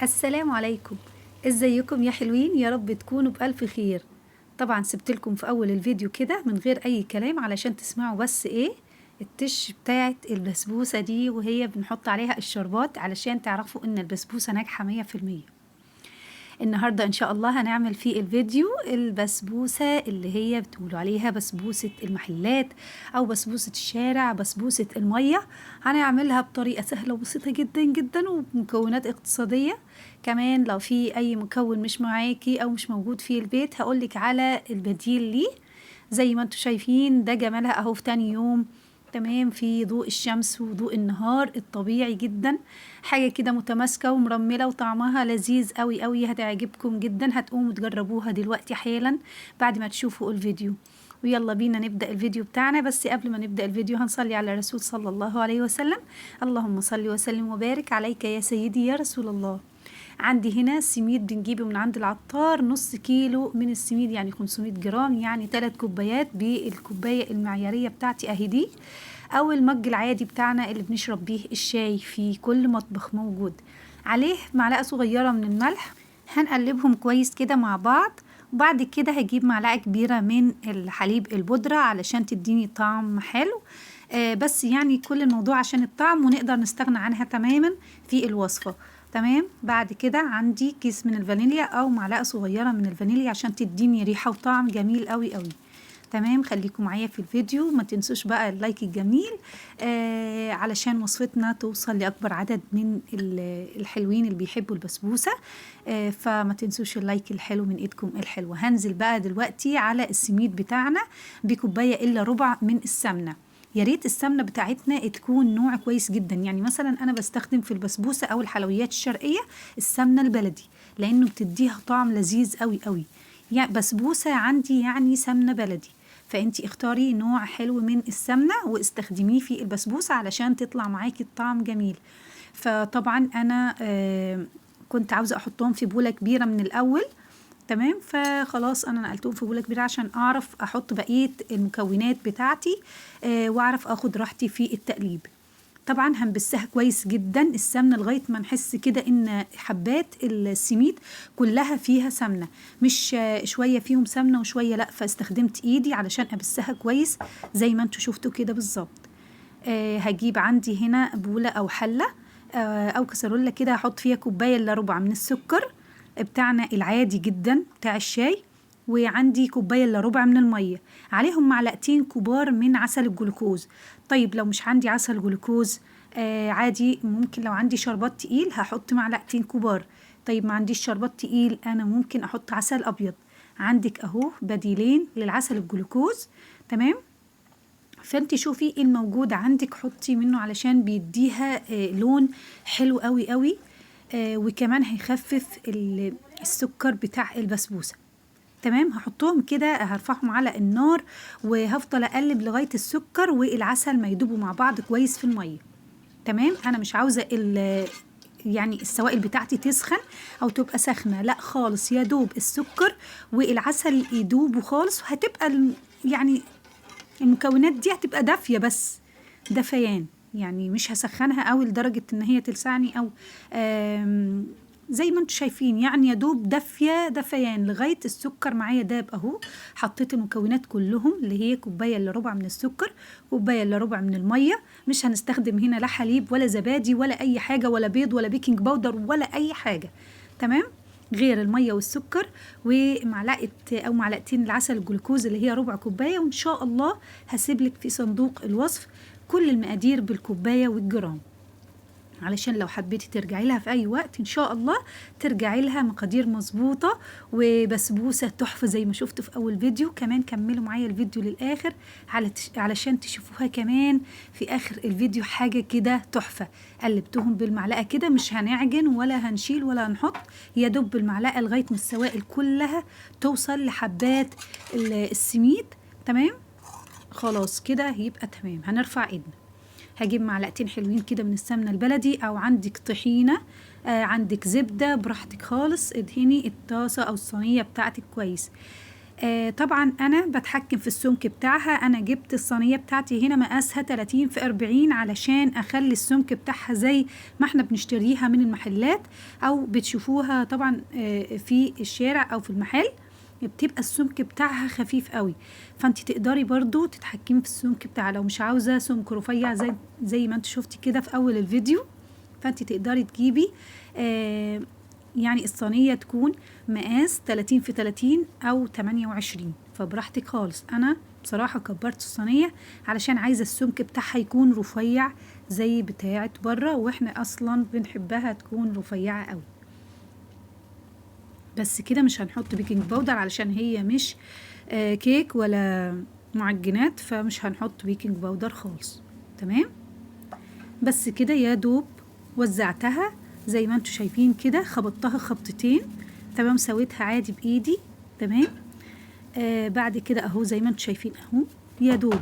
السلام عليكم، ازيكم يا حلوين؟ يا رب تكونوا بألف خير. طبعا سبتلكم في اول الفيديو كده من غير اي كلام علشان تسمعوا بس ايه التش بتاعت البسبوسة دي وهي بنحط عليها الشربات علشان تعرفوا ان البسبوسة ناجحة 100%. النهاردة ان شاء الله هنعمل في الفيديو البسبوسة اللي هي بتقولوا عليها بسبوسة المحلات او بسبوسة الشارع، بسبوسة المية. هنعملها بطريقة سهلة وبسيطة جدا جدا وبمكونات اقتصادية كمان. لو في اي مكون مش معاكي او مش موجود في البيت هقولك على البديل ليه. زي ما انتوا شايفين ده جمالها اهو في تاني يوم، تمام، في ضوء الشمس وضوء النهار الطبيعي جدا، حاجة كده متماسكة ومرملة وطعمها لذيذ قوي قوي، هتعجبكم جدا. هتقوموا تجربوها دلوقتي حالا بعد ما تشوفوا الفيديو. ويلا بينا نبدأ الفيديو بتاعنا. بس قبل ما نبدأ الفيديو هنصلي على الرسول صلى الله عليه وسلم. اللهم صل وسلم وبارك عليك يا سيدي يا رسول الله. عندي هنا سميد بنجيبه من عند العطار، نص كيلو من السميد يعني 500 جرام، يعني 3 كوبايات بالكوباية المعيارية بتاعتي اهي دي، او المج العادي بتاعنا اللي بنشرب بيه الشاي في كل مطبخ موجود. عليه معلقة صغيرة من الملح، هنقلبهم كويس كده مع بعض. وبعد كده هجيب معلقة كبيرة من الحليب البودرة علشان تديني طعم حلو، بس يعني كل الموضوع عشان الطعم، ونقدر نستغنى عنها تماما في الوصفة. تمام. بعد كده عندي كيس من الفانيليا او معلقة صغيرة من الفانيليا عشان تديني ريحة وطعم جميل قوي قوي. تمام، خليكم معايا في الفيديو، ما تنسوش بقى ال like الجميل علشان وصفتنا توصل لأكبر عدد من الحلوين اللي بيحبوا البسبوسة، فما تنسوش ال like الحلو من ايدكم الحلوة. هنزل بقى دلوقتي على السميد بتاعنا بكوباية الا ربع من السمنة. يا ريت السمنة بتاعتنا تكون نوع كويس جدا، يعني مثلا انا بستخدم في البسبوسة او الحلويات الشرقية السمنة البلدي لانه بتديها طعم لذيذ قوي قوي. يعني بسبوسة عندي يعني سمنة بلدي، فانتي اختاري نوع حلو من السمنة واستخدميه في البسبوسة علشان تطلع معاكي الطعم جميل. فطبعا انا كنت عاوزة احطهم في بولة كبيرة من الاول، تمام، فخلاص انا نقلتهم في بولة كبيرة عشان اعرف احط بقية المكونات بتاعتي، واعرف اخد راحتي في التقليب. طبعا هنبسها كويس جدا السمنة لغاية ما نحس كده ان حبات السميد كلها فيها سمنة، مش شوية فيهم سمنة وشوية لا، فاستخدمت ايدي علشان ابسها كويس زي ما انتوا شفتوا كده بالظبط. هجيب عندي هنا بولة او حلة، او كسرولة كده، هحط فيها كوباية الا ربع من السكر بتاعنا العادي جدا بتاع الشاي، وعندي كوباية الا ربع من المية، عليهم معلقتين كبار من عسل الجلوكوز. طيب لو مش عندي عسل جلوكوز، عادي، ممكن لو عندي شربات تقيل هحط معلقتين كبار. طيب ما عنديش شربات تقيل انا ممكن احط عسل ابيض. عندك اهو بديلين للعسل الجلوكوز، تمام. فانت شوفي ايه الموجود عندك حطي منه علشان بيديها لون حلو قوي قوي، وكمان هيخفف السكر بتاع البسبوسة. تمام، هحطهم كده، هرفعهم على النار وهفضل اقلب لغاية السكر والعسل ما يدوبوا مع بعض كويس في المية. تمام، انا مش عاوزة يعني السوائل بتاعتي تسخن او تبقى سخنة، لا خالص، يا دوب السكر والعسل يدوبوا خالص، وهتبقى يعني المكونات دي هتبقى دافية بس دفيان، يعني مش هسخنها قوي لدرجة ان هي تلسعني او زي ما انتم شايفين، يعني يا دوب دافية دفيان لغاية السكر معايا داب اهو. حطيت المكونات كلهم اللي هي كوباية الا ربع من السكر، كوباية الا ربع من المية. مش هنستخدم هنا لا حليب ولا زبادي ولا اي حاجة ولا بيض ولا baking powder ولا اي حاجة، تمام، غير المية والسكر ومعلقة او معلقتين العسل الجلوكوز اللي هي ربع كوباية. وان شاء الله هسيبلك في صندوق الوصف كل المقادير بالكوباية والجرام علشان لو حبيتي ترجعي لها في اي وقت ان شاء الله ترجعي لها مقادير مظبوطة وبسبوسه تحفة زي ما شفتوا في اول فيديو. كمان كملوا معايا الفيديو للاخر علشان تشوفوها كمان في اخر الفيديو، حاجة كده تحفة. قلبتهم بالمعلقه كده، مش هنعجن ولا هنشيل ولا هنحط، يا دوب بالمعلقه لغاية ما السوائل كلها توصل لحبات السميد. تمام، خلاص كده يبقى تمام. هنرفع ايدنا، هجيب معلقتين حلوين كده من السمنة البلدي، او عندك طحينه، عندك زبدة، براحتك خالص. ادهني الطاسه او الصينية بتاعتك كويس. طبعا انا بتحكم في السمك بتاعها. انا جبت الصينية بتاعتي هنا مقاسها 30 في 40 علشان اخلي السمك بتاعها زي ما احنا بنشتريها من المحلات او بتشوفوها طبعا في الشارع او في المحل، بتبقى السمك بتاعها خفيف قوي. فانت تقدري برضو تتحكمي في السمك بتاعها لو مش عاوزه سمك رفيع زي ما انت شفتي كده في اول الفيديو. فانت تقدري تجيبي يعني الصينية تكون مقاس 30 في 30 او 28، فبراحتك خالص. انا بصراحة كبرت الصينية علشان عايزة السمك بتاعها يكون رفيع زي بتاعة بره، واحنا اصلا بنحبها تكون رفيعة قوي. بس كده مش هنحط baking powder علشان هي مش كيك ولا معجنات، فمش هنحط baking powder خالص. تمام، بس كده يا دوب وزعتها زي ما انتوا شايفين كده، خبطتها خبطتين. تمام، سويتها عادي بايدي. تمام، بعد كده اهو زي ما انتوا شايفين اهو، يا دوب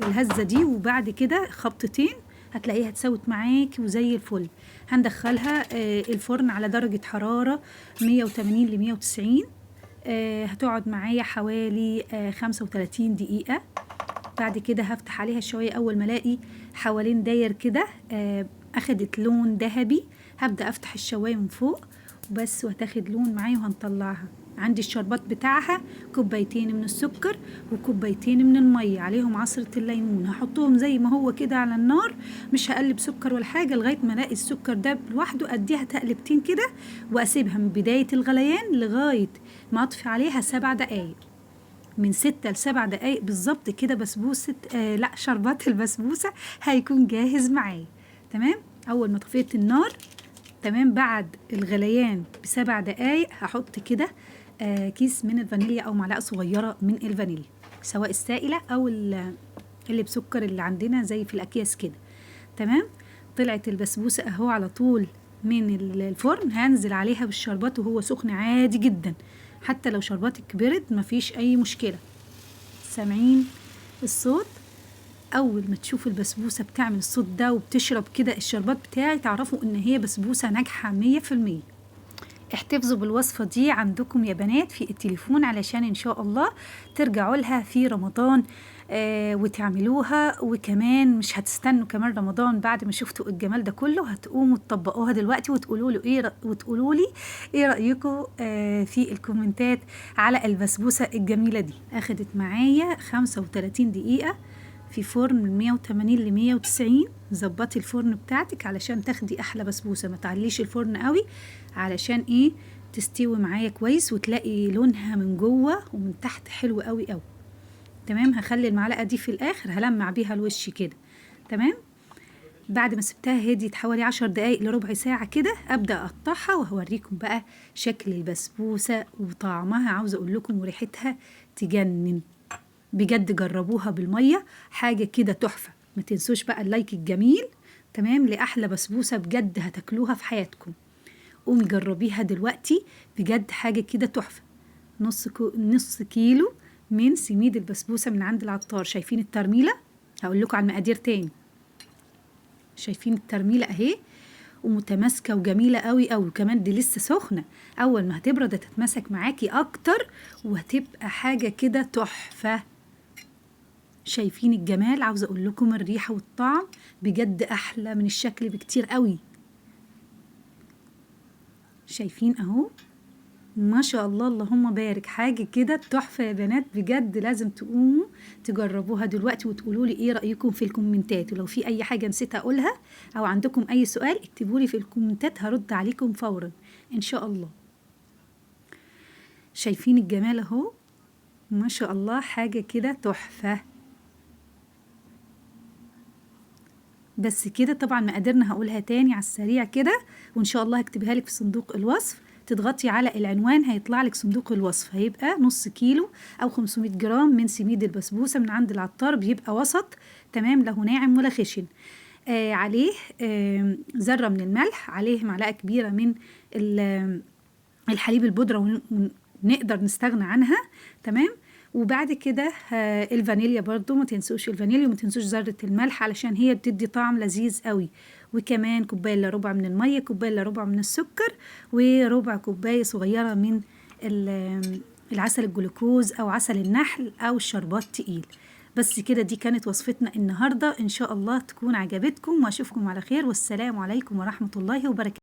الهزة دي، وبعد كده خبطتين هتلاقيها اتسوت معاكي وزي الفل. هندخلها الفرن على درجة حرارة 180 ل 190. هتقعد معايا حوالي 35 دقيقة. بعد كده هفتح عليها شوية، اول ما الاقي حوالين داير كده اخدت لون ذهبي هبدأ افتح الشواية من فوق وبس، وهتاخد لون معايا وهنطلعها. عندي الشربات بتاعها كوبايتين من السكر وكوبايتين من المية، عليهم عصرة الليمون، هحطهم زي ما هو كده على النار، مش هقلب سكر ولا حاجة لغاية ما الاقي السكر ده لوحده. اديها تقلبتين كده واسيبها من بداية الغليان لغاية ما اطفي عليها 7 دقايق، من 6 ل 7 دقايق بالظبط كده. بسبوسة لا شربات البسبوسة هيكون جاهز معايا. تمام، اول ما طفيت النار، تمام، بعد الغليان ب7 دقايق هحط كده كيس من الفانيليا او معلقه صغيرة من الفانيليا، سواء السائلة او اللي بسكر اللي عندنا زي في الاكياس كده. تمام، طلعت البسبوسه اهو على طول من الفرن، هنزل عليها بالشربات وهو سخن عادي جدا، حتى لو شرباتك برد مفيش اي مشكلة. سامعين الصوت؟ اول ما تشوفوا البسبوسه بتعمل الصوت ده وبتشرب كده الشربات بتاعي، تعرفوا ان هي بسبوسه ناجحة 100%. احتفظوا بالوصفه دي عندكم يا بنات في التليفون علشان ان شاء الله ترجعوا لها في رمضان وتعملوها. وكمان مش هتستنوا كمان رمضان، بعد ما شفتوا الجمال ده كله هتقوموا تطبقوها دلوقتي وتقولوا لي ايه رايكم في الكومنتات على البسبوسه الجميلة دي. اخدت معايا 35 دقيقة في فرن من 180 ل 190. ظبطي الفرن بتاعتك علشان تاخدي احلى بسبوسه، ما تعليش الفرن قوي علشان ايه تستوي معايا كويس وتلاقي لونها من جوه ومن تحت حلو قوي قوي. تمام، هخلي المعلقة دي في الاخر هلمع بيها الوش كده. تمام، بعد ما سبتها هديت حوالي 10 دقايق لربع ساعة كده ابدا اقطعها وهوريكم بقى شكل البسبوسه وطعمها. عاوزه اقول لكم وريحتها تجنن بجد، جربوها بالمية، حاجة كده تحفة. ما تنسوش بقى ال like الجميل، تمام، لاحلى بسبوسه بجد هتاكلوها في حياتكم. قومي جربيها دلوقتي بجد، حاجة كده تحفة. نص كيلو من سميد البسبوسه من عند العطار. شايفين الترميله؟ هقول لكم على المقادير تاني. شايفين الترميله اهي، ومتماسكه وجميلة قوي قوي، وكمان دي لسه سخنة، اول ما هتبرد هتتماسك معاكي اكتر وهتبقى حاجة كده تحفة. شايفين الجمال؟ عاوزه اقول لكم الريحة والطعم بجد احلى من الشكل بكتير قوي. شايفين اهو، ما شاء الله اللهم بارك، حاجة كده تحفة يا بنات بجد. لازم تقوموا تجربوها دلوقتي وتقولوا لي ايه رايكم في الكومنتات. ولو في اي حاجة نسيت اقولها او عندكم اي سؤال اكتبوا لي في الكومنتات، هرد عليكم فورا ان شاء الله. شايفين الجمال اهو، ما شاء الله، حاجة كده تحفة. بس كده طبعا مقاديرنا هقولها تاني على السريع كده، وان شاء الله هكتبها لك في صندوق الوصف. تضغطي على العنوان هيطلع لك صندوق الوصف. هيبقى نص كيلو او 500 جرام من سميد البسبوسه من عند العطار، بيبقى وسط، تمام، له ناعم ولا خشن. عليه ذره من الملح، عليه معلقه كبيرة من الحليب البودره ونقدر نستغنى عنها، تمام. وبعد كده الفانيليا برضو ما تنسوش الفانيليا، وما تنسوش ذرة الملح علشان هي بتدي طعم لذيذ قوي. وكمان كوباية الا ربع من المية، كوباية الا ربع من السكر، وربع كوباية صغيرة من العسل الجلوكوز أو عسل النحل أو شربات تقيل. بس كده، دي كانت وصفتنا النهاردة، إن شاء الله تكون عجبتكم، وأشوفكم على خير، والسلام عليكم ورحمة الله وبركاته.